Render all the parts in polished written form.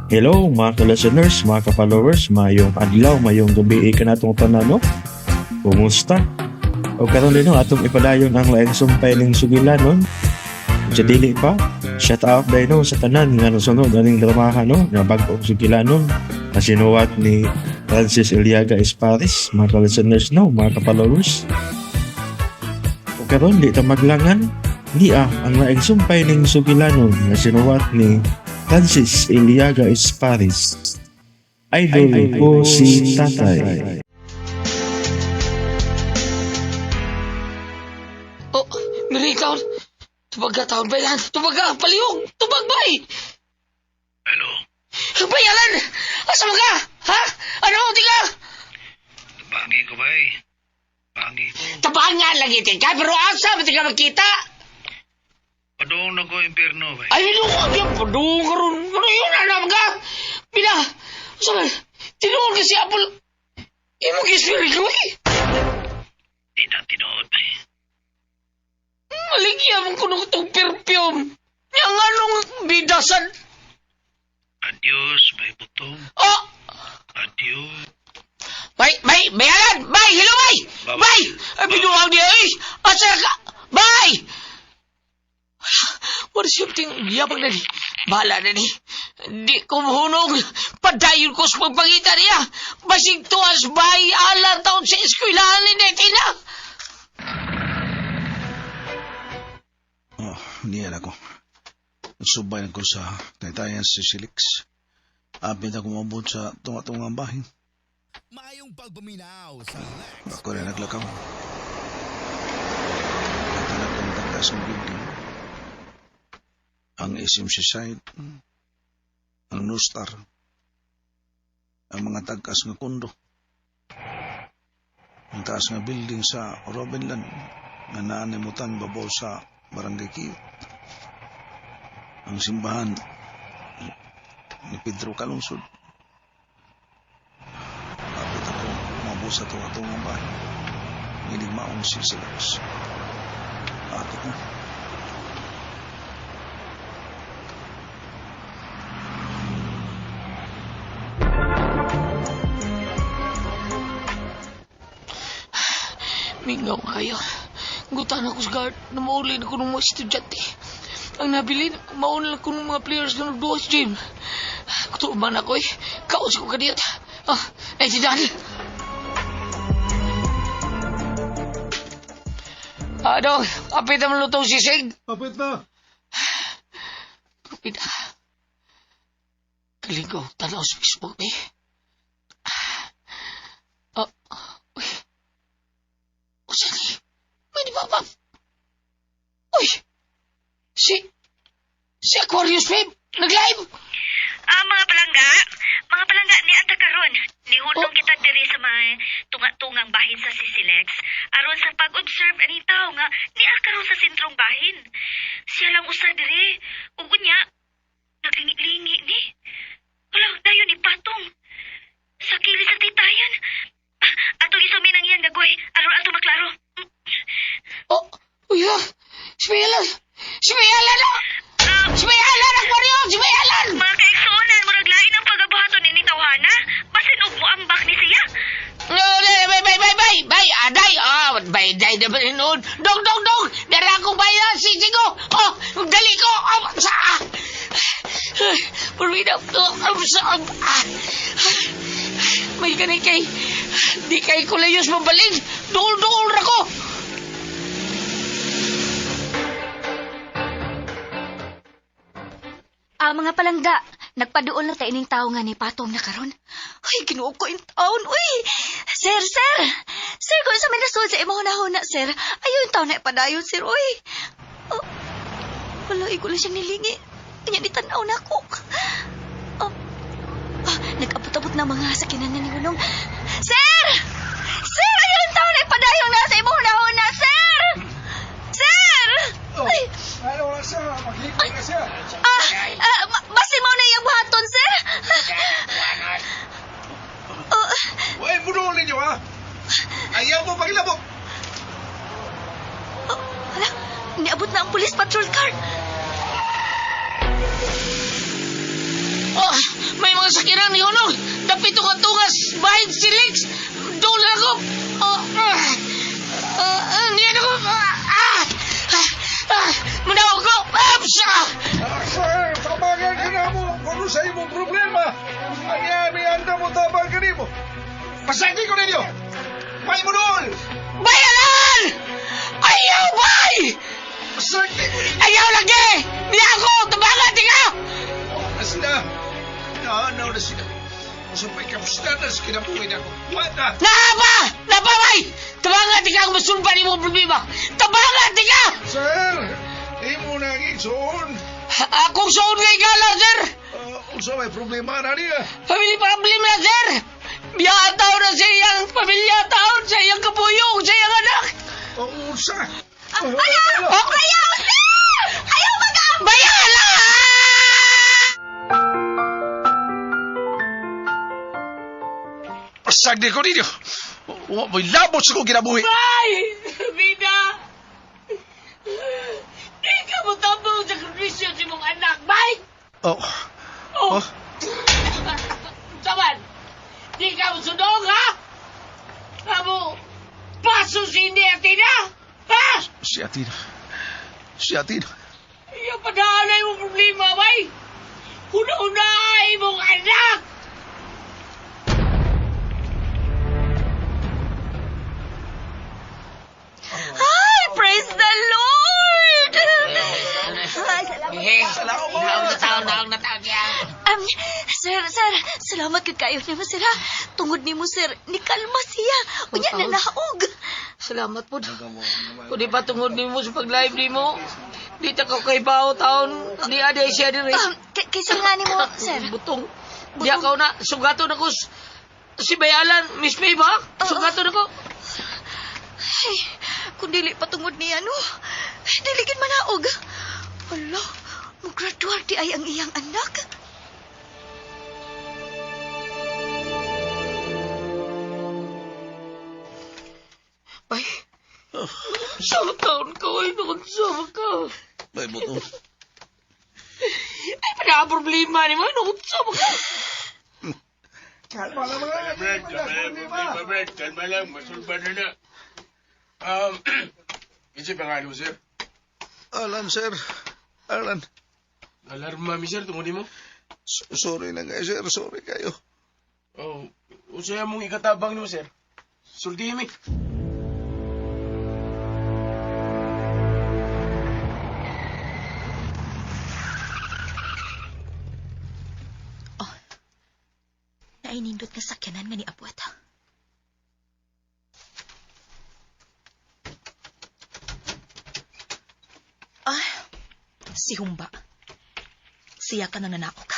Hello mga ka-listeners, mga ka-followers, mayong adlaw, mayong gabi kanatong tanan, no? Kumusta? O karon din, no, atong ipadayon ang laing sumpay ning sugilanon. Sa dili pa, shout out dahil, no, sa tanan nga nasunod aning dramahan, no, nga bag-ong sugilanon na sinuwat ni Francis Eliaga Esparis, mga ka-listeners, no, mga ka-followers. O karon di ta maglangan, niya ang laing sumpay ning sugilanon nga sinuwat ni Francis Eliaga Esparis. Idol ko si Tatay. Oh, Mirikaw. Tubag ka taon, bayan. Tubag ka, palihog. Tubag, bay. Hello? Bayalan! Asa mo ka? Ha? Ano, di ka? Bangi ko ba eh? Bangi ko. Tabangan lang itin ka, pero asa mo di ka magkita? Padung na ko impierno ba? Ay, ano ka? Padung ka ron. Ano yun, alam ka? Pina, asa man? Tinuod ka si Apple. Imo gispiri ko eh. Di na tinuod ba eh? Maligya mo ko nung itong perfume. Yang anong bidasan? Adios, may butong. Oh! Adios. Bay, bay, bayaran! Bay, hello, bay! Bye-bye. Bay! Ay, binuhaw niya, eh! Asa ka? Bay! What is something yabang na ni? Bahala na ni. Di ko mahunong. Padayon ko sa pagpangita niya. Basig tuwas, bay, alar taon sa eskwelahan ni Netina. Oh, niyan ako. Nagsubay ko sa taytayan si Silix. Apit ako maabot sa tunga-tungang bahin. Maayong pagpaminaw sa Lex. Ako rin naglakaw. Natanap ang tagdas ng building. Ang SMC side, ang Nustar, ang mga tagkas nga kondo, ang taas nga building sa Robinland nga naanimutan babaw sa Barangay Kiyot, ang simbahan ni Pedro Calungsod. Kapit ako mabot sa tunga-tungang bahay. Ngiligmaon si Silax. Kapit na. Mingaw kayo. Gutan ako sa guard na maulin ako ng mga estudyante. Ang nabilin, maulin ako ng mga players na nagduwa sa gym. Kutuban ako eh. Kaos ko kadiyot. Ah, ay si Dan. Ah, dong, apit ang lutong sisig. Kapit na! Kapit. Kalingaw, tanaw sa Facebook eh. Ah, uy. Usa ni? May di ba ba? Uy! Si Aquarius, babe! Nag-live! Ah, mga palangga ni ata karon. Nihunong kita diri sa mga tunga-tungang bahin sa Sisilex. Aron sa pag-observe ani tawo nga niya karon sa sentrong bahin. Siya lang usa diri. Ug unya naglingi-lingi ni. Wala dayon ni patong. Sa kili sa titayan. Ah, atong isumin ang iyang gagawin aron ato maklaro. Oh, uy ah! Si Mayalan! Si Mayalan ah! Si Mayalan, Aquarius! Si Mayalan! Mga kaigsuonan, murag lain ang pagabuhaton ni tawhana. Basin og moambak ni siya. No, bay, bay, bay, bay, bay, aday, ah, bay, day, naman noon. Dong, dong, dong, dara akong bayan, sisigo. Oh, dali ko, oh, sa, ah. Purwina, oh, sa, ah. May ganay kay, di kay kulayos mabalin. Duol-duol ra ko. Ah, mga palangga, nagpaduol na ta ining tao nga ni patong na karon. Ay, Ginoo ko in taon, uy. Sir, sir. Sir, kung sa may nasud sa imong hunahuna, sir. Ayaw yung tao na ipadayon, sir, uy. Oh, wala, iko lang siyang nilingi. Kanya di tanaw na ako. Oh, ah, nag-abot-abot na mga sakinan na ni Hunong. Sir! Sir, ayaw yung tao na ipadayon na sa imong hunahuna, sir! Sir! Ay, Ayaw na siya! Maghipon na siya! Basi mo na iyang buhaton, sir. Oh, Uy, bunol ninyo ha! Ayaw mo pagilabok! oh, hala, niabot na ang police patrol car. Oh, May mga sakyanan ni Honong! Dapit ko ang tungas! Bahin si Lex! Doon lang ako! Niyan ako! Manawag ko! Sir, tabangan ka na mo kung sa imong problema. Ang yami anda mo tabang ka nimo. Pasagi ko ninyo! May munol! Bayaran! Ayaw, bay! Pasagi ko ninyo! Ayaw lagi! Niya ako! Tabangan, tika! Na sila! Naanaw na sila. Supay kapstanas kinabuhin ako. Wala! Napa! Napa, bay! Tabangan, tika ang masulba ni mong problema! Tabangan, tika! Sir! Imo na ang igsoon. Akong suon kay gala, sir! Unsa may problema na niya? Family problem na, sir! Biya taon na sa iyang pamilya, taon sa iyang kapuyong, sa iyang anak! Unsa? Ayaw! Oh! Ayaw, sir! Ayaw mag-aabot! Bayaran! Pasagdi ko ninyo! Wa mo'y labot sa kong kinabuhi. Bay! Bida! Di ka mo tabang sa kondisyon si mong anak, bay! Oh. Oh! Oh. Saban! Di ka mo sundong, ha? Amo, paso si hindi Atina! Ha? Si Atina. Si Atina. Iyo padahanay mo problema, bay! Una-unahay mong anak! Ay, praise the Lord! Ay, salamat. Eh, naong na taon, naong na taon niya. Sir, sir, salamat kag kayo nimo, sir, ha? Tungod nimo, sir, nikalma siya. Unya na naog. Salamat po. Kung di pa tungod nimo sa pag-live nimo, di ta ko kay bao taon, di aday siya diri. Kaysa nga nimo, sir. Butong. Di ako na, sugaton ako si Bayalan, Miss May ba? Sugaton ako. Ay, kung dili pa tungod niya, no? Dili gid manaog. Hala, mo-graduate di ay ang iyang anak. Bay, sa taon ko ay noon sa ka. May buto. Ay, pa problema ni mo, noon sa ka. Kalma lang mga Brad, kalma lang, Brad, kalma lang, masulba na na. Kasi pangalan mo, sir? Alan, sir. Alan. Alarma mi, sir, tungod mo. Sorry lang kayo, sir. Sorry kayo. Oh, usaya mong ikatabang nimo, sir. Sultihin mi. Nainindot nga sakyanan nga ni Abuet. Ah, si Humba. Siya ka nang nanakok.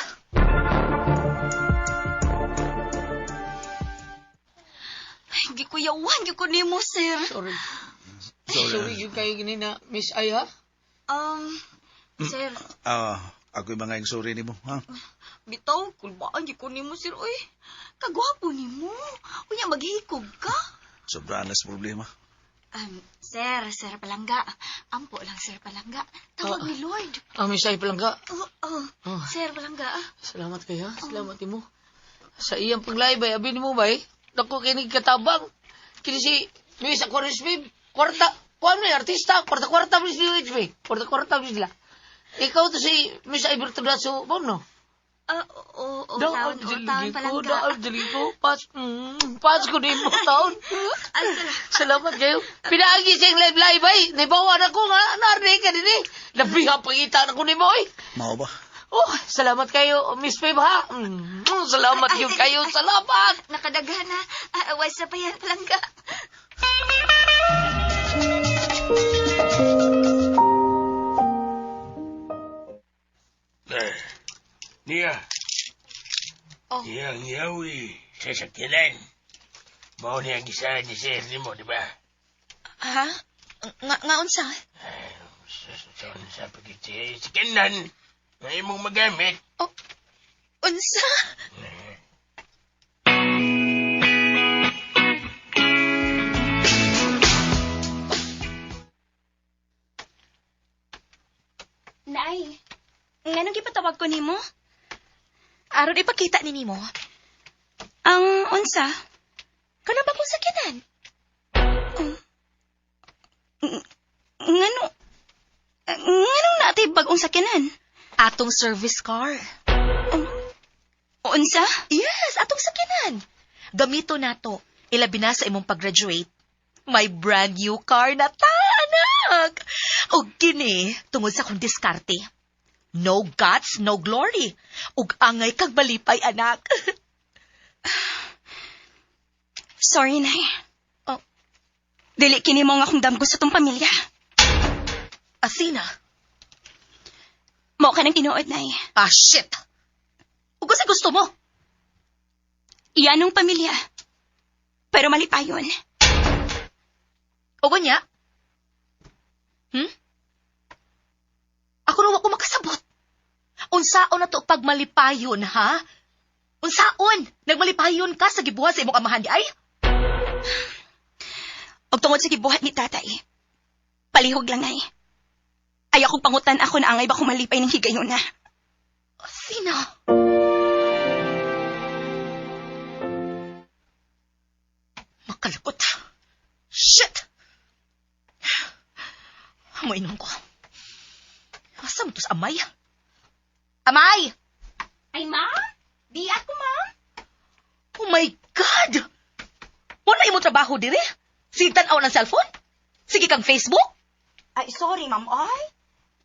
Ay, gikuyawan, gyud ko nimo, sir. Sorry. Sorry, yun kayo gini na, Miss Ay, ha? Sir, Ako'y mga sorry nimo, ha? bitaw, kulbaan gyud ko nimo, sir. Uy, kagwapo nimo. Unya, maghikog ka. Sobrang alas problema. Sir, Sir Palangga. Ampo lang, Sir Palangga. Tawag ni Lord. Ah, Miss Ay, palangga. Oo, oh, Oh. Sir Palangga. Salamat kayo, ha? Salamat mo. Sa iyang pag-live, ay, abi nimo ba, eh? Naku, kinig katabang. Kini si Luis Aquarius Babe. Kwarta, kuwan mo yung artista. Kwarta-kwarta mo si Luis, babe. Kwarta-kwarta mo sila. Ikaw to si Miss Iberto Daso, bom, no? Ah, oo, oo, taon, oo, taon ko, Palangga. daon, dili ko. Pas, pas ko din mo, taon. Ay, salamat. Salamat kayo. Pinaagi siyang live live, ay. Naibawan ako nga. Narni ka din, eh. Labiha, pangita na ko ni mo, eh. Mao ba? Oh, salamat kayo, Miss Babe, ha? Salamat Ay, yun ay, kayo. ay. Salamat! Nakadaghan na. Ah, wise na pa yan, Palangga. Eh, niya. Oh. Iyang yawi sa sakyanan. Mao niya ang gisahan ni sir nimo, di ba? Ha? Nga, nga unsa? Sa sa pagkitsi, sakyanan nga imong magamit. Oh, unsa? Nay, nganong gipatawag ko nimo? Aron ipakita ni nimo. Ang unsa? Kanang bagong sakyanan. Ngano? Nganong natay bagong sakyanan? Atong service car. Unsa? Yes, atong sakyanan. Gamito nato. Ilabi na sa imong pag-graduate. May brand new car na ta, anak! Og kini, tungod sa akong diskarte. No guts, no glory. Ug angay kag malipay, anak. Sorry, Nay. Oh. Dili kini mo nga akong damgo sa tong pamilya. Asina. Mao ka ng tinuod, Nay. Ah, shit! Ug sa gusto mo? Iyanong pamilya. Pero malipayon. O niya? Ako raw ako makasabot. Unsaon na to pagmalipayon, ha? Unsaon? Nagmalipayon ka sa gibuhat sa imong amahan di ay? Og tungod sa gibuhat ni tatay. Palihog lang ay. Ay akong pangutan ako na angay ba kung malipay ng higayon na. Sina? Makalakot. Shit! Amoy ko. Asa mo to sa amay? Amay! Ay, ma'am? Di ako, ma'am. Oh my God! Wala imo trabaho dire? Sige tan-aw ng cellphone? Sige kang Facebook? Ay, sorry, ma'am. Ay,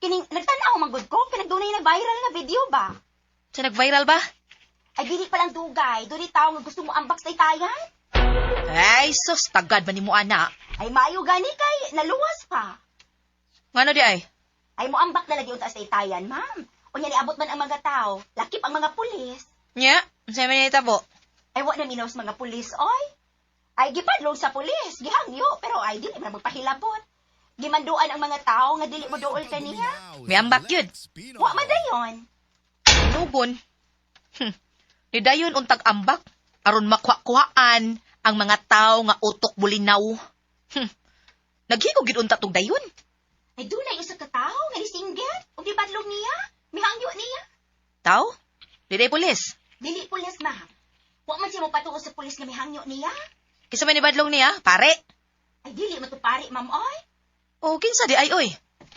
kining nagtan-aw man gud ko kanang dunay nag-viral na video ba? Sa nag-viral ba? Ay, dili pa lang dugay. Dunay tawo nga gusto mo ambak sa itayan. Ay, sus, tagad man nimo ana. Ay, maayo gani kay naluwas pa. Ngano di ay? Ay, mo ambak na lagi unta sa itayan, ma'am. Unya niabot man ang mga tao, lakip ang mga pulis. Nya, unsay man nitabo? Ay, wa na minaw sa mga pulis, oy. Ay, gipadlong sa pulis, gihangyo, pero ay, dili man magpahilabot. Gimanduan ang mga tao nga dili mo duol kaniya. May ambak yun. Wa man dayon. Nugon. Nidayon untag ambak aron makuha-kuhaan ang mga tao nga utok bulinaw. Naghigog gid unta tong dayon. Ay, dunay usa ka tawo nga nisinggit ug gibadlong niya, mihangyo niya. Tao? Dili pulis. Dili pulis, ma'am. Wa man siya mopatuo sa pulis nga mihangyo niya. Kinsa man nibadlong niya, pare? Ay, dili man to pare, ma'am, oy. O kinsa di ay oy?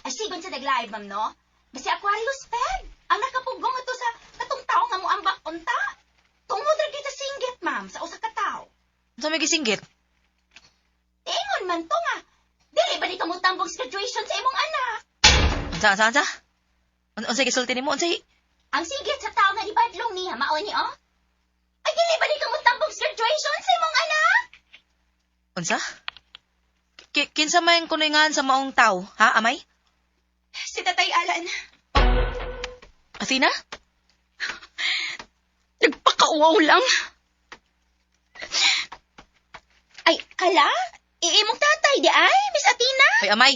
Ay, sigon sa nag-live, ma'am, no? Basi Aquarius Fed, ang nakapugong ito sa katong tao nga moambak unta. Tungod ra gyud sa singgit, ma'am, sa usa ka tawo. Unsa may gisinggit? Ingon man to nga. Dili ba ni kamutambong sa graduation sa imong anak? Unsa unsa unsa? Unsa gisulti nimo? Unsay Ang singgit sa tao nga ibadlong niya, mao ni oh. Ay, dili ba ni kamutambong sa graduation sa imong anak? Unsa? Kinsa man kunoy ngan sa maong tao, ha, amay? Si Tatay Alan. Asina? Nagpakauwaw lang. Ay, kala? Iimong tatay, di ay, Miss Athena? Ay, amay.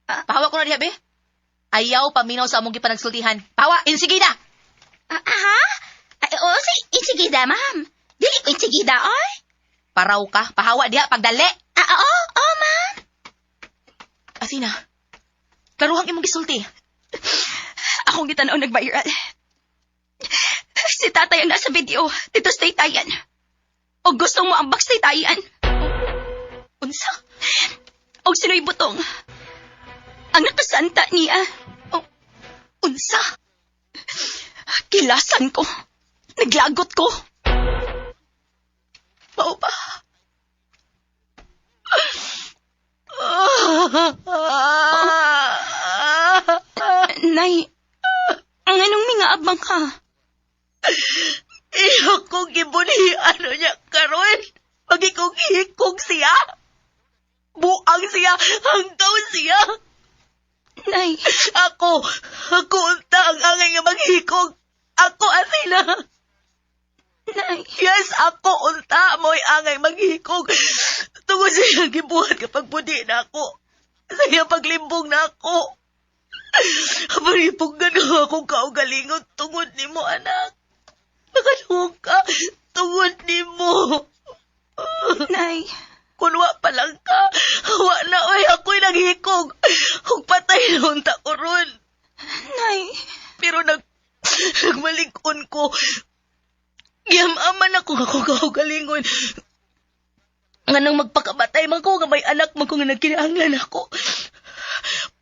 Pahawa ko na diha, be. Ayaw paminaw sa among gipanagsultihan. Pahawa, insigida! Aha? Ay, oo, si insigida, ma'am. Dili ko insigida, oy. Paraw ka, pahawa diha, pagdali! Ah, oo, oo, ma'am. Asina, klaruhang imong gisulti. Akong gitanaw nag-viral. Si tatay ang nasa video, dito sa Taytayan. O gusto mo ang box Taytayan. Unsa? O sino'y butong. Ang nakasanta niya. O, unsa? Kilasan ko. Naglagot ko. Mao ba? Nay, ang anong mingaabang ka? Iyo kong gibuni, ano niya karon? Pagikong hikog siya. Buang siya, hanggaw siya. Nay, Ako, ako unta ang angay nga maghikog. Ako asila. Nay, Yes, ako unta mo'y angay maghikog. Tungod sa iyang gibuhat kapag budi na ako. Sa iyang paglimbong na ako. Paripuggan ko akong kaugalingon tungod nimo, anak. Nakaluhog ka tungod nimo. Nay. Kun wa pa lang ka, wa na oy ako'y naghikog. Ug patay na unta ko ron. Nay. Pero nagmalikon ko. Giyamaman ako nga akong kaugalingon. Nga nang magpakabatay man ko, nga may anak man ko nga nagkinahanglan ako.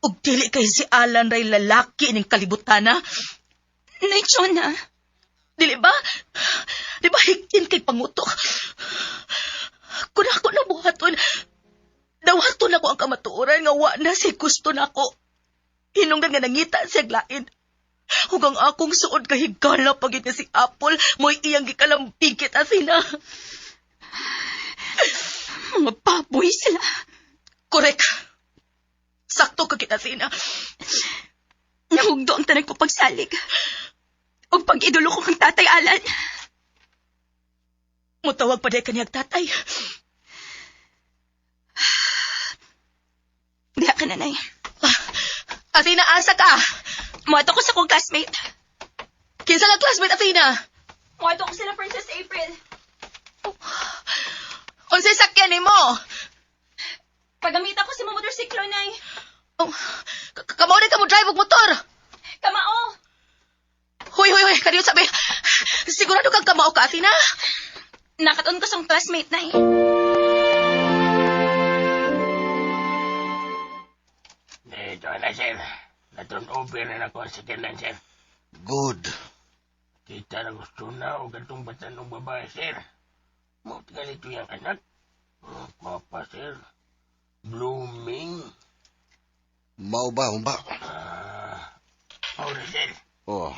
Ug dili kay si Alan ray lalaki ning kalibutan, ha? Nay, Chona. Dili ba? Di ba higtin kay pangutok? Kung ako na buhaton, dawaton ako ang kamatuoran nga wa na si gusto nako. Hinungdan nga nangita siya lain. Ug ang akong suod kahigala pagit nga si Apple, mo'y iyang gikalambigit Athena. Mga baboy sila. Correct. Sakto ka gid, Athena. Nahugdo ang tanan ko pagsalig. Ug pag-idolo ko kang Tatay Alan. Mutawag pa day kaniyag tatay. Diha ka na, Nay. Athena, asa ka? Muadto ko sa kong classmate. Kinsa nga classmate, Athena? Muadto ko sila, Princess April. Unsay sakyan nimo? Pagamita ko sa mga motorsiklo, Nay. Oh, kamao na ka mo drive og motor. Kamao! Huy, huy, huy, kaniyo sabi. Sigurado kang kamao ka, Athena? Nakatuon ko sa akong classmate, Nay. Dito na, sir. Na-turn over na nako ang sakyanan, sir. Good. Kita na gusto na o gantong bata ng babae, sir. Mo ganito yung anak. Oh, papa, sir. Blooming. Mao ba, humba? Ah, oh, sir. Oh.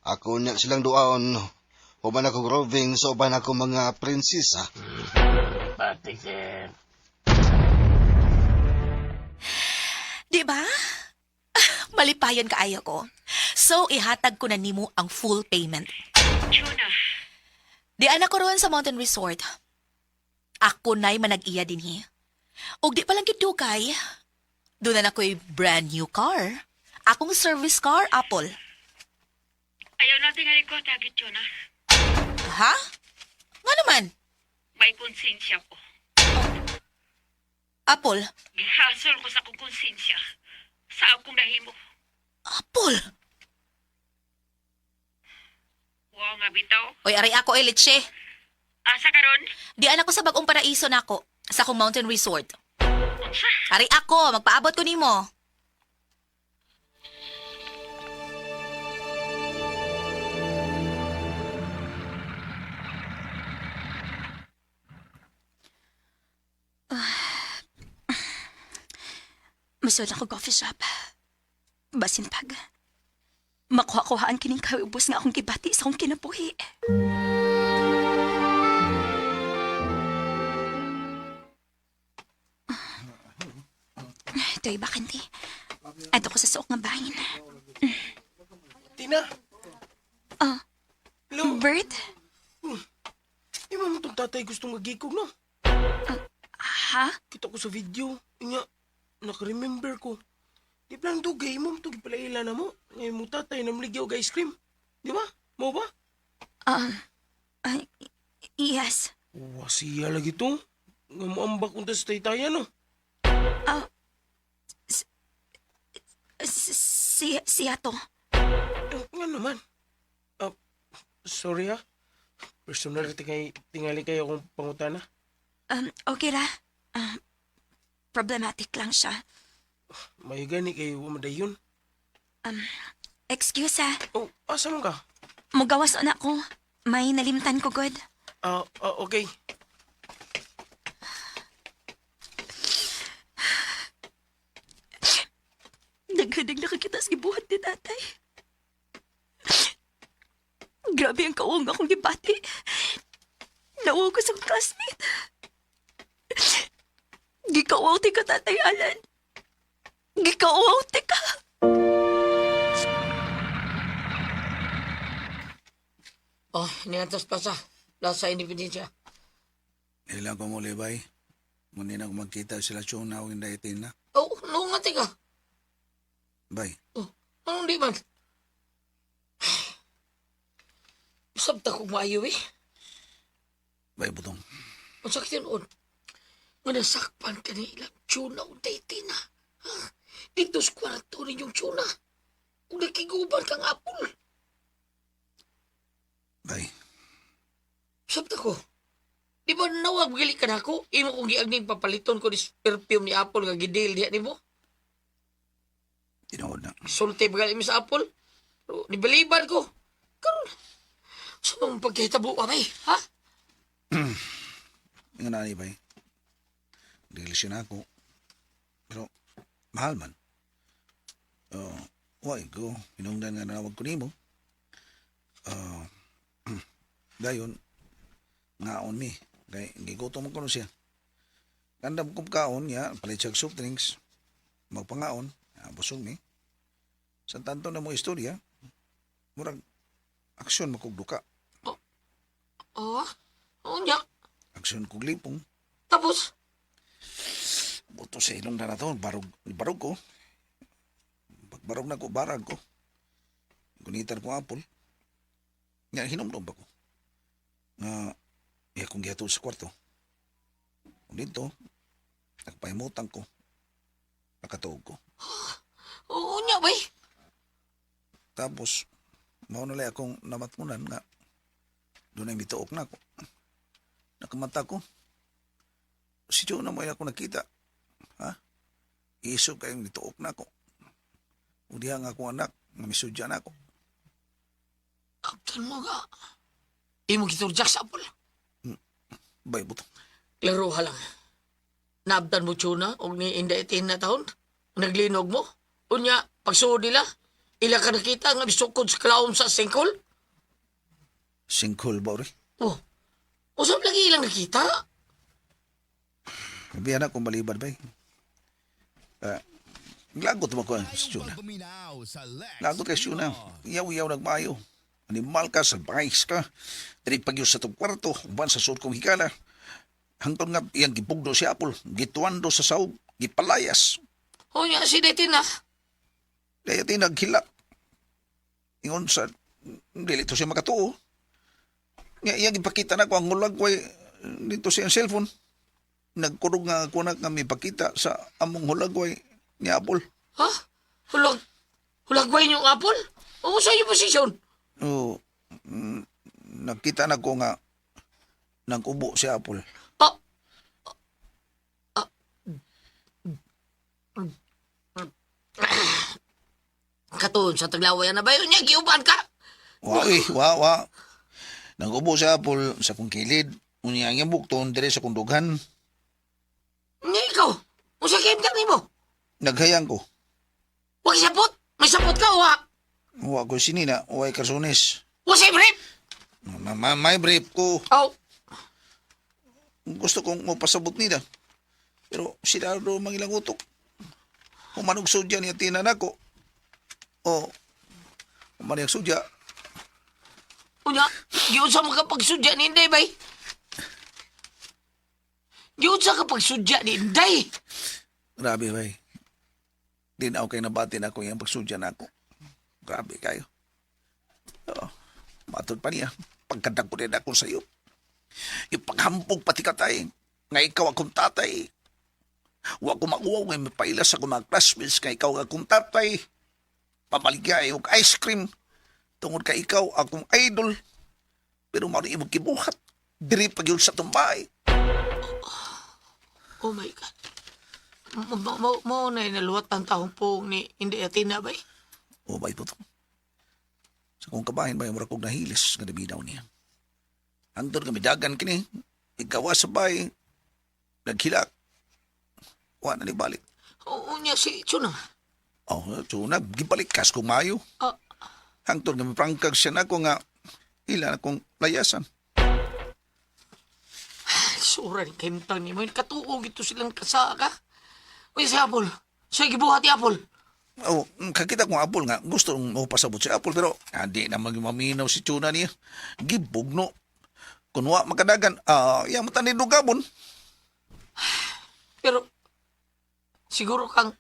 Ako niya silang duaon. Uban ako roving sa uban ako mga prinsesa. Pati, sir. Di ba? Malipayon kaayo ko. So, ihatag ko na nimo ang full payment. Chona, Di ana ko roon sa Mountain Resort. Ako na'y manag-iya dinhi. Og di pa lang gid dugay. Doon na ako'y brand new car. Akong service car, Apple. ayaw na tingali ko, tagit, Chona. Ha? Nga naman, May konsensya ko. Apple. Gihasol ko sa akong konsensya. Sa akong nahimo. Apple. Wow nga bitaw. Oy, aray ako ay leche. Asa karon? Di ana ko sa bagong paraiso nako sa akong Mountain Resort. Unsa? Aray ako, magpaabot ko nimo. Musul ako coffee shop. Basin pag. Makuha-kuhaan kining kaubos nga akong gibati sa akong kinabuhi. Ito'y bakante. Ato ko sa suok nga bahin. Tina! Ah. Hello? Bert? Di mo itong tatay gustong magikog, no? Ha? Kita ko sa video. Nga, nakaremember ko. Di plan dugay mo, itong palaila na mo. Ngayon mo tatay, namligyaw og ice cream. Di ba? Mo ba? Ay, yes. Wasiya lagi to. Nga mo ambak unta sa taytayan, no? Siya to. Eh, nga naman. Ah, sorry ha. Personal tingay, tingali kayo akong pangutana. Okay ra. Ah, problematic lang siya. May gani kayo madayon. Excuse ah. Oh, asa man ka? Mugawas na ako. May nalimtan ko good. Ah, ah, okay. Naghadag nakakita sa gibuhat ni tatay. Grabe ang kaong akong gibati. Nawaw ko sa akong classmate. Gikawaw ti ka, Tatay Alan. Gikawaw ti ka. Oh, niantos plaza. Plaza Independencia. Ilang ko muli, bay. Muna na ako magkita sila Chona o Inday Tina. Oh, no nga tika. Bay, Oh, anong di man? Sabta kong maayo eh. bay butong. Ang sakit yun, nga nasakpan ka nila, tuna o daytina. Ha? Dito sa kwarto ninyong tuna. Kung nakiguban kang apple. Bay, Sabta ko. Di ba nawag gali ka na ako? Imo kong giagning papaliton ko ni perfume ni Apple nga gidil diha nimo. Tinuod na. Sulti ba gali mi sa Apple? Pero nibaliban ko. Karon. Sa mong pagkahitabo bay, ha? Nga na bay. Relasyon ako. Pero, mahal man. Oh, why ko? Hinungdan nga nawag ko nimo. Ah, dayon, ngaon mi. Kay, gigutom ko no siya. Kandam kong kaon niya, palit siya og soft drinks. Magpangaon, busog mi. Sa tanto na mo istorya, murag aksyon makugduka. Oh, unya. Aksyon kog lipong. Tapos, Buto sa ilong na to, barog, barog ko. Pagbarog na ko, barag ko. Gunitan ko apple. Nga, hinumdum ba ko? Nga, iya kong gihatod sa kwarto. O dito, nagpahimutan ko. Nakatuog ko. unya bay. Tapos, mao na lang akong namatmunan nga doon ay mituok na ako. Nakamata ko. Si Jonah mo ay ako nakita. Ha? Isog kayong nituok na ako. O diha nga akong anak, nga misudya na ako. Kaptan mo nga. Imo giturjak sa Apple. Bay, buto. Klaro ha lang. Naabdan mo tuna og ni Inday na taon. Naglinog mo. Unya, pagsuod nila, ila ka nakita nga misukod sa klaom sa singkol. Sinkhole ba, ori? Oh, usap lagi ilang nakita. Biya na kung balibad, bay. Lagot mo ko si Maayong Jonah. pagpaminaw sa Lex Lagot kay Jonah. Iyaw-iyaw nagmaayo. Animal ka, salbahis ka. Dili pagyo sa tong kwarto, uban sa suot kong hikala. Hangtod nga iyang gibugdo si Apple, gituando sa saog, gipalayas. Unya, si Detina. Dahil iti naghilak. Ingon sa, dili to siya makatuo. Nga iyang ipakita na ko ang ulag ko dito siya ang cellphone. Nagkurog nga ako na nga mipakita sa among hulagway ni Apple. Ha? Hulag, hulag ba inyong Apple? O sa iyong posisyon? Oo. Nakita na ko nga nag-ubo si Apple. Ah, Katuon sa taglaway na ba yun niya? Giuban ka? Wa, eh, wa, wa. Nag-ubo si Apple sa kong kilid. Unya ang iyang bukton dire sa kong dughan. Nga ikaw, unsa kay imtang nimo? Naghayang ko. Wa kay sapot? May sapot ka wa? Wa ko sinina, wa karsunis. Wa say brief? May brief ko. Aw, Gusto kong mapasabot nila. Pero sila do mangilang utok. Humanog sudya niya tinan ako. O, humanog sudya. unya, giunsa mo ka pagsudya ni Inday bay? Giunsa ka pagsudya ni Inday? Grabe, bay. Di na ako kayo nabati na ako yung pagsudya na ako. Grabe kayo. Oo. Matod pa niya. Pagkadag ko din ako sa iyo. Yung paghampog pati katay. Nga ikaw akong tatay. Wa ko makuha nga mapailas ako mga classmates nga ikaw akong tatay. Pamaligya og ice cream. Tungod ka ikaw akong idol. Pero mao ni imong gibuhat. Diri pa gyud sa tumbay. Oh my God. Mo na inaluwat ang taong poong ni Inday Atina bay? O ba ito? Sa kong kabahin ba yung mura kong nahilis nga nabinaw niya. Hangtod kami dagan kini, ikawa sa bay, naghilak. Wa na ni balik. Oo niya si Chuna. Oh, so na, gibalik kas kong maayo. Ah. Hangtod kami prangkag siya na ko nga, ila na kong layasan. Sura ni kahimtang ni mo. Katuog ito silang kasaka. Uy, si Apple. Siya gibuhat ni Apple. Oh, kakita kong Apple nga, gusto kong mapasabot si Apple, pero hindi na maminaw si Tuna niya. Gibugno. Kunwa makadagan, iya mo tanin dugabon. Pero, siguro kang,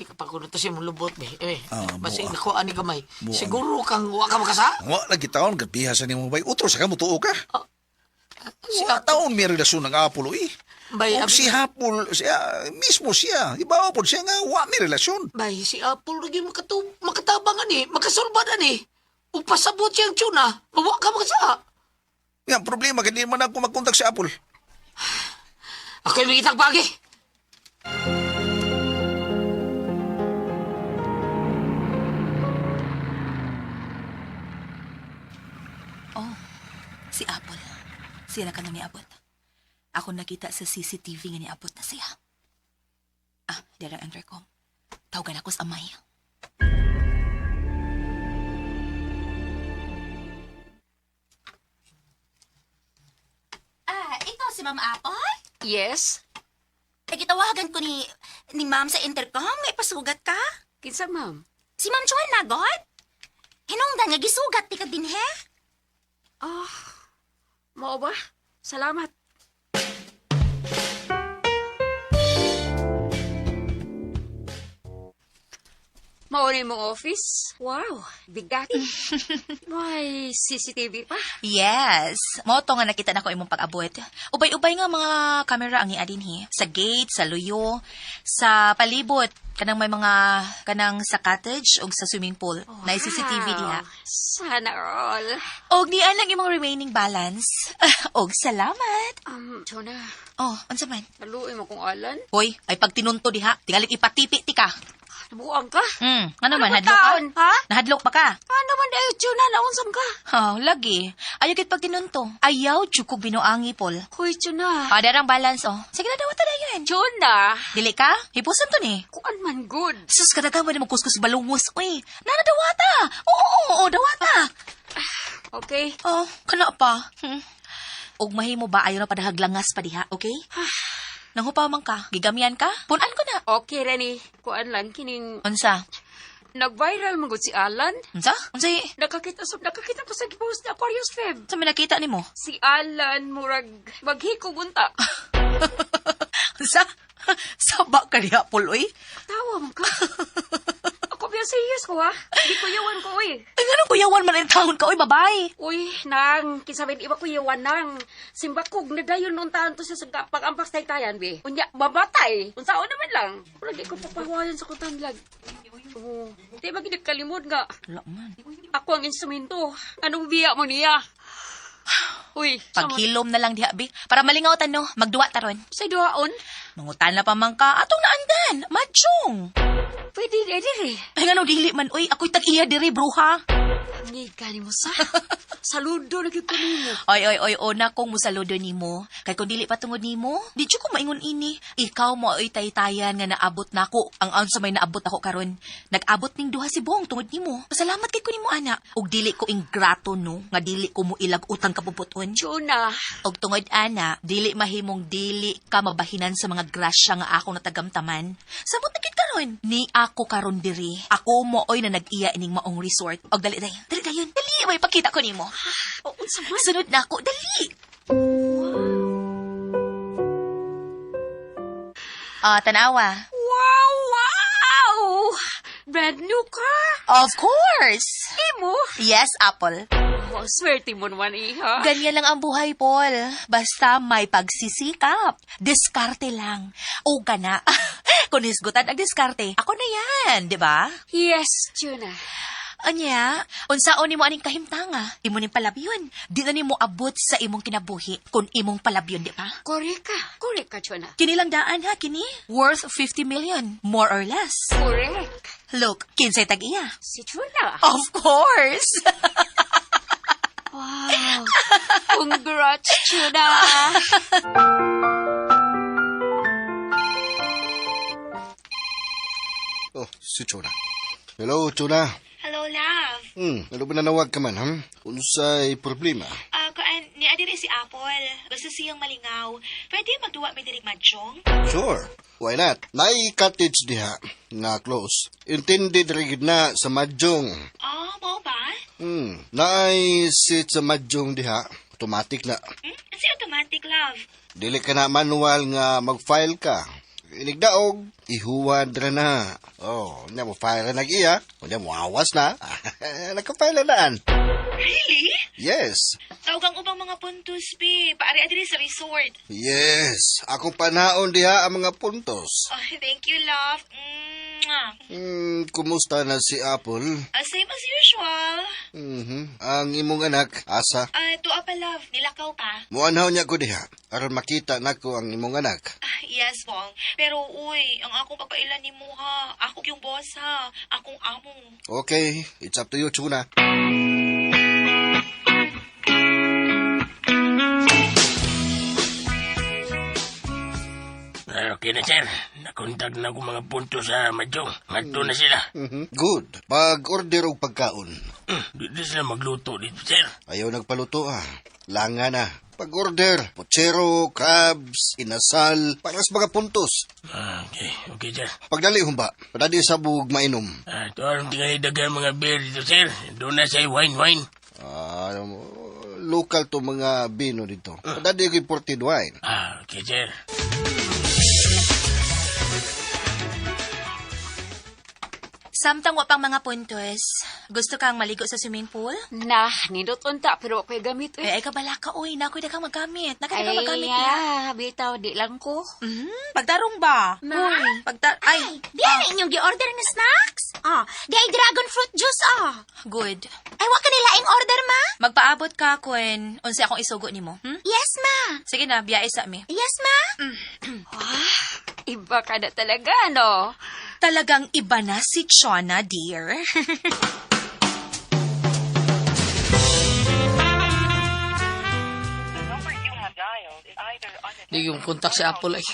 ikapakuno ta siya mong lubot, be. Eh, Ah, basta buwa. nakuha ni gamay. Buwa. Siguro kang wa ka makasa. Wa lagi taon, gabiha sa nimo bay. Utro sa kamo tuo ka. Si Wa taon may relasyon ng Apple, eh. Bay, Og si Apple, siya, mismo siya, ibaw po siya nga, wa may relasyon. Bay, si Apple lagi makatabangan eh, makasulbadan eh. Ug pasabot siyang tuna, wa ka makasa. Yan, problema, kaya di man ako magkontak si Apple. Ako'y may itang pagi. Oh, si Apple. Siya na ka nang niabot. Ako nakita sa CCTV nga niabot na siya. Ah, dira ang intercom. Tawagan ako sa amay. Ah, ikaw si Ma'am Apple? Yes? Eh, gitawagan ko ni Ma'am sa intercom. May pasugat ka? Kinsa, ma'am? Si Ma'am Joanne Nagot? Hinungdan nga gisugat ti ka dinhe? Ah, mao ba? Salamat. Mao ni mong office? Wow, bigati. May CCTV pa. Yes. Mao to nga nakita na ko imong pag-abot. Ubay-ubay nga mga camera ang iadinhi. Sa gate, sa luyo, sa palibot, kanang may mga kanang sa cottage o sa swimming pool. Na CCTV diha. Sana all. Og nian lang imong remaining balance. Og salamat. Jonah, Oh, unsa man? naluoy mo kong alan. Hoy, ay pagtinunto diha, tingali ipatipi ti ka. Nabuang ka? Ano man Ano ba hadlok ka? taon, ha? Nahadlok pa ka? Ano man dayo, Jonah? Naunsam ka? Oh, lagi. Ayaw kit pagtinunto. Ayaw jud kog binuangi, Paul. Hoy, Jonah. Ah, darang balance oh. Sige na dawata na yan. Jonah! Dili ka? Hipusan to ni. Kuan man good. Sus, kadagan mo na magkuskus balungos, uy. Nana, dawata! Oo, oo, oo, dawata! Okay. Oh, kana pa. Og mahimo ba ayaw na padahaglangas pa diha, okay? Nanghupaw man ka, gigamian ka, punan ko na. Okay, Reni. Kuan lang kining Unsa? nag-viral man gud si Alan. Unsa? Unsa? Nakakita ko sa post ni Aquarius Feb. Sa may nakita nimo? Si Alan murag maghikog unta. Unsa? Saba ka diha, Paul, uy. Tawa man ka. Ako biya serious ko ha. Di kuyawan ko uy. Ay, nga kuyawan man ang taon ka, uy, babay. Uy, nang kinsa man iba kuyawan nang. Simbakog na dayon untahan to sa pag-ampak sa taytayan be. Unya mamatay. Unsaon naman lang. Murag di ko papahuwayan sa kutanlag. Oh, di ba gid kalimod nga Wala man. ako ang instrumento. Anong biya mo niya? Uy, Paghilom na lang diha, bi. Para malingaw no, magduwa taron. Sa duhaon? Mangutan na pa man ka, atong naandan, madjong. Pwede di diri. Ay, nga dili man, uy, ako'y tag-iya diri, bruha. Ngiga ni mo sa. Saludo na gyud ko nimo. Oy, oy, oy, una kong musaludo nimo. Kay kung dili pa tungod nimo, di jud ko maingon ini. Ikaw mo oy taytayan nga naabot nako. Ang unsa may naabot ako karon. Nag-abot ning duha si Bong tungod nimo. Pasalamat kay ko nimo ana. Ug dili ko ingrato no, nga dili ko mo ilag utang kapuputon. Chuna. Og tungod ana, dili mahimong dili ka mabahinan sa mga grasya nga ako natagamtaman. Samot na gid karon. Ni ako karon diri. Ako mo oy na nag-iya ining maong resort. Og dali dayon. Dali dayon. Dali may pakita ko nimo. O, unsa man? Sunod na ako, dali. Ah, tanawa. Wow, wow! Brand new car. Of course. Imo. Yes, Apple. Oh, swerte mo naman, iha. Ganyan lang ang buhay, Paul. Basta may pagsisikap. Diskarte lang. O gana. Kung hisgutan ang diskarte, ako na yan, di ba? Yes, Chuna. Anya, unsaon nimo aning kahimtanga? Imo ning palabyon. Di na nimo abot sa imong kinabuhi kung imong palabyon, di ba? Correct ka. Correct ka, Chuna. Kini lang daan ha, kini. Worth 50 million, more or less. Correct. Look, kinsay tag-iya. Si Chuna. Of course! Wow. Congrats, Chuna. Oh, si Chona. Hello, Chona. Hello, love. Ano ba nanawag ka man, hmm? Unsay problema? Kuan, ni adiri si Apple. Gusto siyang malingaw. Pwede magduwa may dirig madjong? Sure. Why not? Naay cottage diha nga close. Intended ra gid na sa mahjong. Ah, mao ba? Naay seat sa mahjong diha. Automatic na. Kasi automatic, love. Dili ka na manual nga mag-file ka. Inigdaog, ihuwad ra na. Oh, nya mo file ra nag-iya. Unya mo awas na. Naka-file na daan. Really? Yes. Tawag ang ubang mga puntos, be. Paari adiri sa resort. Yes. Akong panaon diha ang mga puntos. Oh, thank you, love. Mwah. Kumusta na si Apple? Same as usual. Ang imong anak, asa? Tuwa pa, love. Nilakaw pa. Muanhaw niya ko diha aron makita nako ang imong anak. Ah, yes, Bong. Pero, uy, ang akong pagpailan ni mo, ha. Ako yung boss, ha. Akong amo. Okay, it's up to you, Chuna. Okay na, sir. Nakontag na ko mga punto sa Madjong. Ngadto na sila. Good. Pag-order og pagkaon. Dito sila magluto dito, sir. Ayaw nagpaluto ah. Langa na. Pag-order, putsero, crabs, inasal, para sa mga puntos. Okay, okay, sir. Pagdali humba, padali sa bug mainom. Ito ang tingali dagan mga beer dito, sir. Doon na siya wine, wine. Local to mga bino dito. Padali og imported wine. Okay, sir. Samtang wa pang mga puntos, gusto kang maligo sa swimming pool? Nah, nindot unta pero ako'y gamit. Eh, ay kabala ka, oy. Nakoy na kang magamit. Naka na kang magamit Ay, niya. bitaw, di lang ko. Pagtarong ba? Ma? Uy, ay. Di na inyong gi-order nga snacks? Ah, di ay dragon fruit juice ah. Good. Ay, wa ka nila ing order, ma? Magpaabot ka, Kwen. Unsa akong isugo nimo, Yes, ma. Sige na, biyahe sa mi. Yes, ma. Iba ka na talaga, no? Talagang iba na si Chona, dear. Di yung kontak si Apple ay.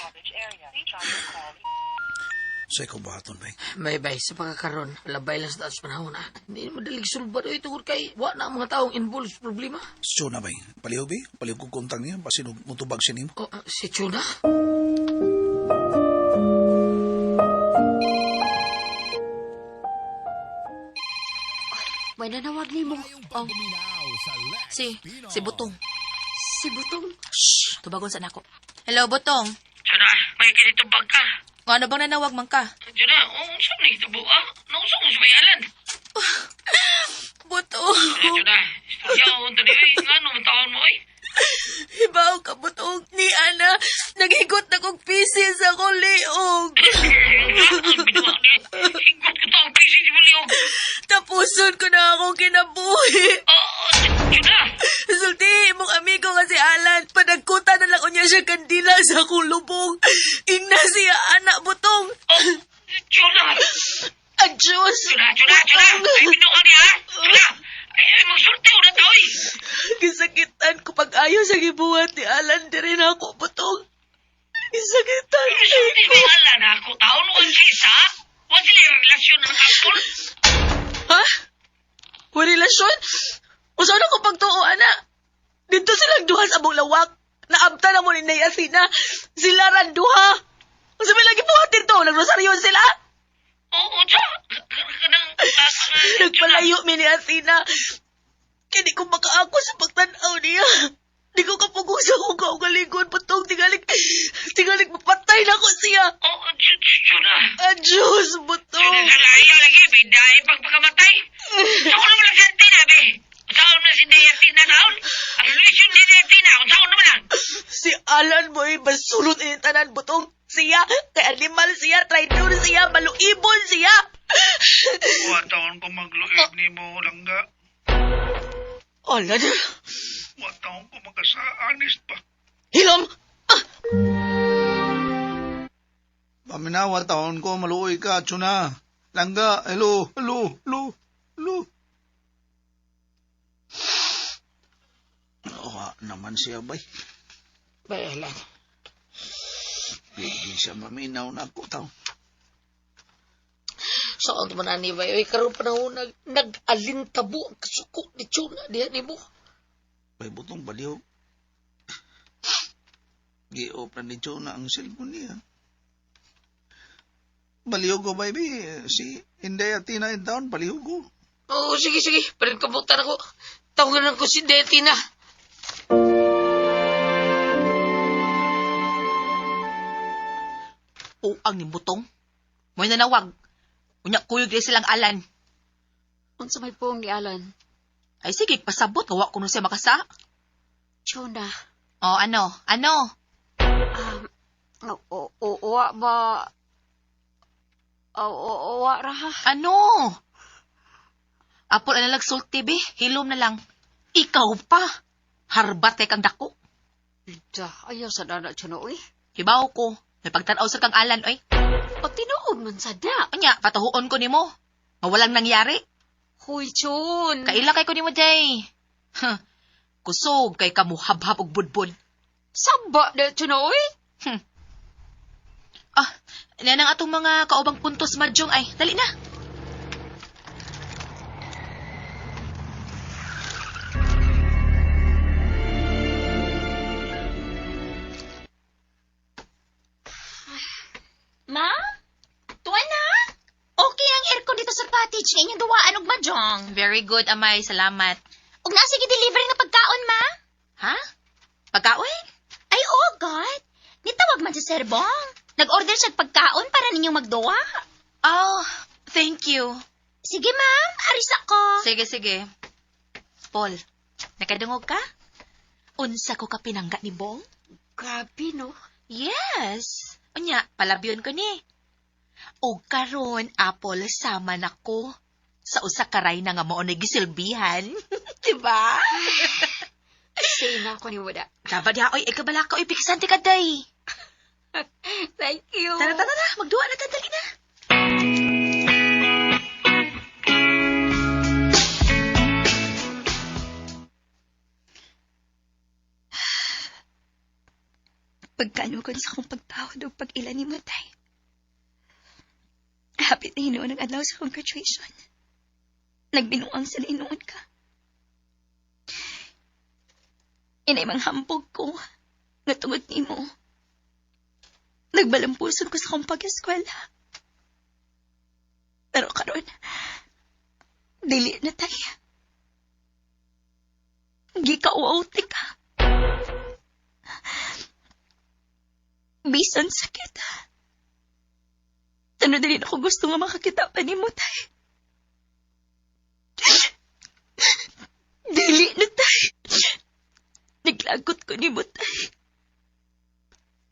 Sa ikaw buhaton, bay. May bay, sa pagkakaroon, labay lang sa taas panahon ha. Hindi madalig sulba doon tungkol kay wa na ang mga taong involved sa problema. Si Chona, bay. Paliw, bay. Paliw ko kontang niya. Basin mutubag siya nimo. Oh, si Chuna? May nanawag ni mo. Oh. Si Butong. Si Butong? Shh, tubagon sa nako. Hello, Butong. Chuna, may kinitubag ka. Ano bang nanawag man ka? Chuna, unsa man ito ah? Naunsa mo sa bayalan? Butong. Chuna, istorya ko unta ni ay, ngano man taon mo ay? Hibaw ka, Butong. Ni Ana, naghigot na kong pieces ako, liog. Higot ko taong pieces mo, liog. Tapuson ko na akong kinabuhi. Chuna! Sulti, imong amigo nga si Alan. Panagkuta na lang unya siya kandila sa akong lubong. Ingna siya, anak, Butong. Chuna! Adios! Chuna, Chuna, Chuna! Ay, binuha niya, ha? Chuna! Ay, magsulti na ta, oy! Gisakitan ko pag-ayo sa gibuhat ni Alan diri na ako, Butong. Gisakitan Sulti ni Alan ako, taon, wa siya isa. Wa sila yung relasyon ng Apple. Ha? Wa relasyon? Usa na ko pagtuo, ana. Dito silang duha sa among lawak. Naabta na mo ni Nay Athena. Sila ran duha. Unsa may lagi buhat dito? Nagrosaryo sila. Oo, siya. Kanang, Nagpalayo mi ni Athena. Kaya di ko makaako sa pagtanaw niya. Di ko kapugong sa akong kaugalingon. Patong, tingalik, tingalik, mapatay na ko siya. Oo, Chuna. Adios, Butong. Chuna, ayaw lagi. May dahil pagpakamatay. Sa ko naman lang si Athena, be. Saan na si Day Athena taon? Ang relasyon ni Day Athena, kung saan naman lang. Si Alan mo ay basulot ini tanan, Butong. Siya, kay animal siya, traitor siya, maluibon siya. Wa taon ko magluib ni mo, langga. Alan, Wa taon ko magkasa-honest pa. hilom! Paminawa taon ko, maluoy ka, Chuna. Langga, hello, hello, hello, hello. Oha naman siya, bay. Bay, Alan. Di, di siya maminaw na ako, taon. Saan man ani bay? Oy, karon panahon nag-alintabo ang kasuko ni Chuna diha nimo. Bay, butong baliw. Gi-off na ni Chuna ang cellphone niya. Baliw ko, baby. Si Inday at Tina in town, baliw ko. Oo, sige, sige. Parin kabutan ako. Tawagan ko si Detina. Uang ni Butong. Mo'y nanawag. Unya kuyog di silang Alan. Unsa may puong ni Alan? Ay sige, pasabot nga wa kuno siya makasa. Chona. Oh, ano? Ano? Wa ba? Wa ra ha? Ano? Apol ana lang sulti be, hilom na lang. Ikaw pa. Harbat kay kang dako. Ida, ayaw sa dana, Chona, uy. Hibaw ko. May pagtan-aw sa kang alan, oy. O tinuod man sa da. Anya, patuhuon ko nimo. Nga walang nangyari. Huy, Chon. Kaila kay ko nimo, Jay. Huh. Kusog kay kamuhabhab og budbud. Saba na, Chona, uy. Ah, yan ang atong mga kaubang puntos madyong ay. Dali na. Ma? Tuwan na? Okay ang aircon dito sa cottage nga inyong duwaan og mahjong. Very good, Amay. Salamat. Ug naa sige delivery nga pagkaon, ma? Ha? Pagkaon? Ay, oh God. Nitawag man si Sir Bong. Nag-order siya pagkaon para ninyong magduwa. Oh, thank you. Sige, ma'am. Aris ako. Sige, sige. Paul, nakadungog ka? Unsa ko ka pinangga ni Bong? Grabe, no? Yes. Unya, palabyon ko ni. Og karon, Apple, sama na ko sa usa ka na nga mao na gisilbihan. Diba? Say na ako ni Wada. Dapat ya, oy, ikabala ka, oy, piksan ti ka day. Thank you. Tara, tara, tara, magduwa na ta, dali na. Pagkanugon sa akong pagtahod o pag-ila ni Matay. Hapit na hinuon ang adlaw sa akong graduation. Nagbinuang sa hinuon ka. Inay manghambog ko nga tungod nimo. Nagbalampuson ko sa akong pag-eskwela. Pero karon, dili na tayo. Gikauauti ka. Bisan sakit. Ano din ako gusto nga makakita pa ni mo, tay. Dili na, tay. Naglagot ko ni mo, tay.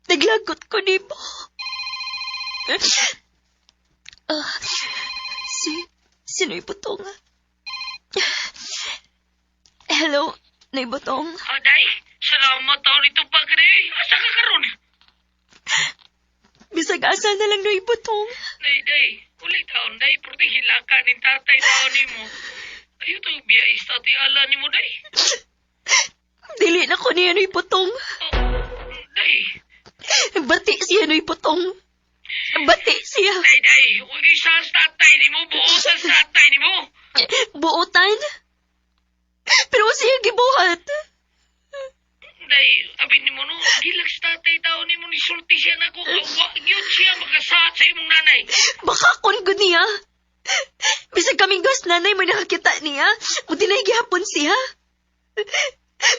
Naglagot ko ni mo. Ah, sino ibutong? Hello, Naibutong. Aday, salamat taon ito pagre. Asa ka karon? Bisag asa na lang Naibutong. Day, day, uli taon, day, purti hilaka ni tatay taon nimo. Ayo to biya istati ala nimo day. Dili na ko niya Naibutong. Day. Bati siya Naibutong. Bati siya. Day, day, huwag isa sa tatay nimo, buotan sa tatay nimo. Buotan? Pero siya gibuhat. Day, abi nimo no, gilag sa tatay taon nimo ni sulti siya nako, wa gyud siya makasaat sa imong nanay. Baka kon gud niya. Bisag kaming gas nanay may nakakita niya, buti na gihapon siya.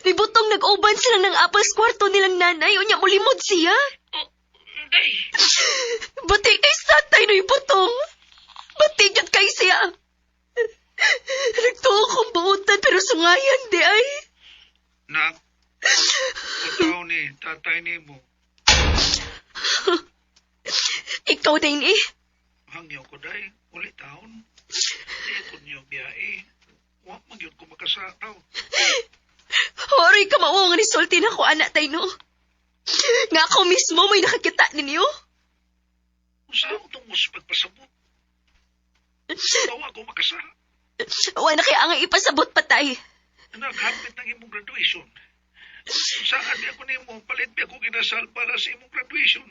Nibutong nag-uban sila ng apple kwarto nilang nanay, unya mulimod siya. Oh, day. Bati kay satay no ibutong. Bati jud kay siya. Nagtuo kong buotan pero sungayan di ay. Nak, utaw ni tatay ni mo. Ikaw din eh. Hangyaw ko day, ulit taon. Di ko niyo biyae. Wa magyud ko makasataw. Horay ka mao nga nisulti na ko anak tay no. Nga ako mismo may nakakita ninyo. Usa mo sa pagpasabot? Tawa ko makasa. Wa na kaya ang ipasabot patay. Anak, hapit ang imong graduation. Saan di ako nimo palit bi ako ginasal para sa imong graduation.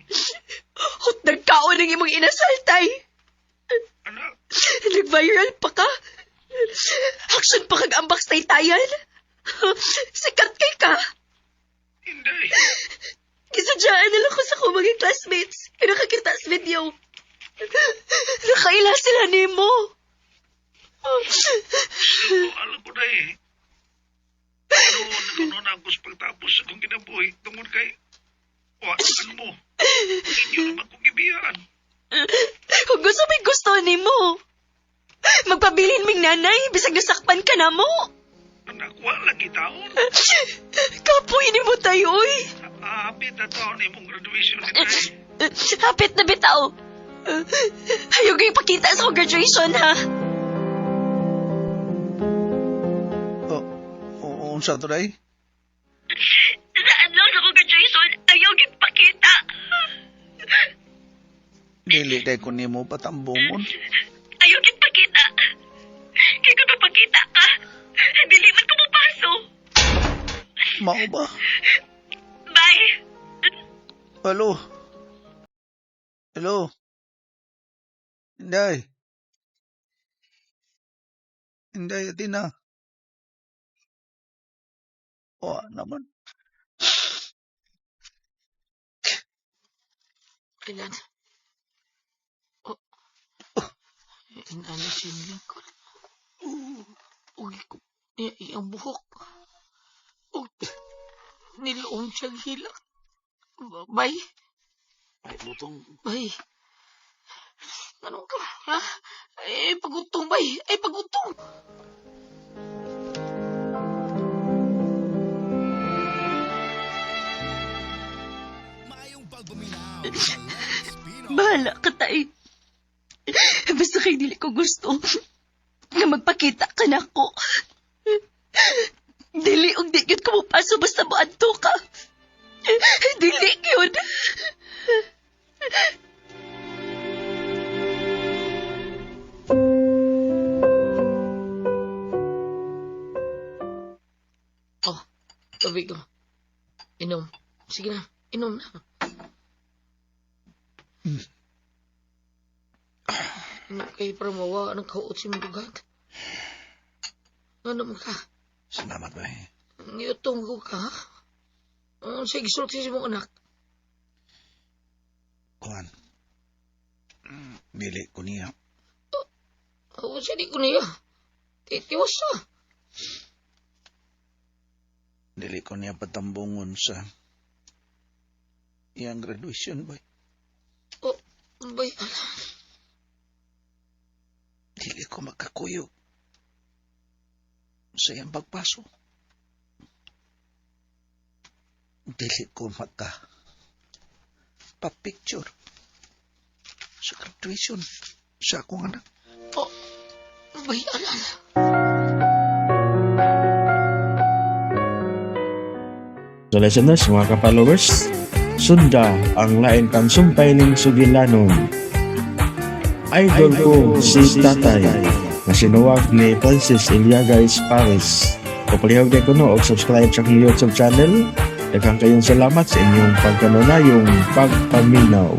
Hot nagkaon ang imong inasal tay. Anak, Nag-viral pa ka. Action pa kag ambak sa taytayan. Sikat kay ka. Inday. Gisadyaan na lang ko sa akong mga classmates. Pinakakita sa video. Nakaila sila nimo. So, alam ko na eh. Pero nagano na ako sa pagtapos sa akong kinabuhi tungod kay wa naman mo. Inyo naman kong gibiyan. Kung gusto may gusto nimo. Magpabilin ming nanay, bisag nasakpan ka na mo. Anak, wala gitaon. Kapoy ni mo tayo, oy. Hapit na taon imong graduation ni Tay. Hapit na bitaw. Ayaw kayo pakita sa akong graduation, ha? Oh, unsa to day? Sa adlaw sa akong graduation, ayaw gid pakita. Dili day ko nimo patambungon. Ayaw gid pakita. Kay kung mapakita ka, dili man ko mopaso. Mao ba? Bye. Hello? Hello? Inday? Inday, Athena. Wa naman. Kailan? Oh. Inana siya nilingkod. Ugi ko niya iyang buhok. Ug niloom siyang hilak. Bay, Ay, butong. Bay. Ano ka? Ha? Ay, pagutong, bay. Ay, pagutong. Maayong pagpaminaw sa Lex Pinoy. Bahala ka, tay. Basta kay dili ko gusto nga magpakita ka na ko. Dili og di gyud ko mopaso basta moadto ka. Dili gyud. Oh, tubig ko. Inom. Sige na, inom na. Inom kayo para mawa ng kauot si Mudugat. Ano mo ka? Salamat, bay. Niutong ko ka, ha? Sige, sulti si mong anak. Kuan. Dili ko niya. Oo, siya di ko niya. Titiwas na. Dili ko niya patambungon sa iyang graduation, bay. Oh, bay, ala. Dili ko makakuyog sa iyang pagpaso. Dili ko maka pa-picture sa graduation sa akong anak. Oh, bay, ala. So listeners, mga ka-followers, sunda ang lain kang sumpay ning sugilanon. Idol ko si Tatay na sinuwag ni Francis Iliagais Paris. Papalihog din ko no og subscribe sa akong YouTube channel. Daghang kayong salamat sa inyong pagkanunayong pagpaminaw.